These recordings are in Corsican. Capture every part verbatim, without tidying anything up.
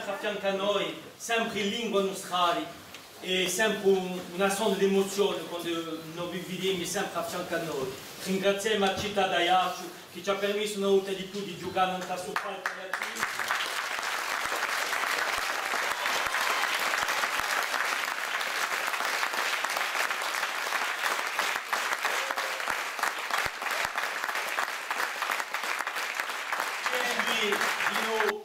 À fiancu à noi, sempre in lingua nustrali, è sempre un, una stonda d'emuzione quandu no vi videmu sempre à fiancu à noi. Ringraziemu a cità d'Aiacciu chì ci hà permissu una volta di più di ghjucà nant'à stu palcu. Quindi, di noi,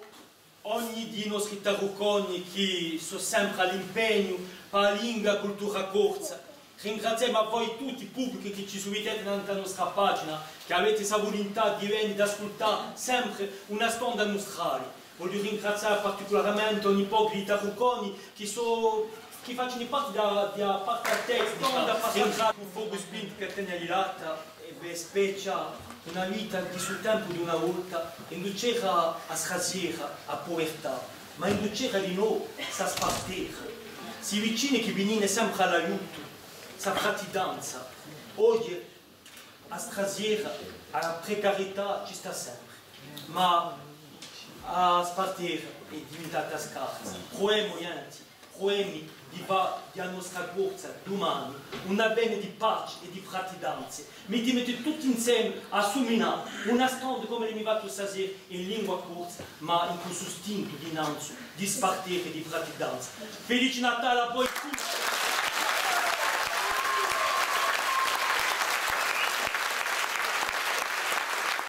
ogni di i nostri tarrucconi chì sò sempre à l'impegnu pà a lingua è a cultura corsa. Ringraziemu à voi tutti, publicu, chì ci suiviteti nant'à a nostra pagina, chì aveti sta vulintà di veni d'ascultà sempre una stonda nustrali. Vogliu ringrazià particularamente ogni pocu di i tarrucconi chì sò, chì facini parti di a, di a parti artistica, stonda, parti artistica, cù Focu Spintu chì teni a lata. È bè, spechja una vita di stu tempu d'una volta, induve c'era a strasiera, a puvertà, ma induve c'era dinò sta spartera, sti vicini chì vinini sempre à l'aiutu, sta fratidanza. Oghje a strasiera, a precarità ci stà sempre, ma a spartera hè diventata scarsa. Pruvemu, ghjenti, pruvemu di fà di a nostra Corsica dumani un avvene di paci è di fratidanza. Mittimeti tutti inseme à suminà una stonda cum'è l'emu fattu stasera in lingua corsa, ma incù stu stintu dinanzu di spartera è di fratidanza. Felici Natale à voi tutti!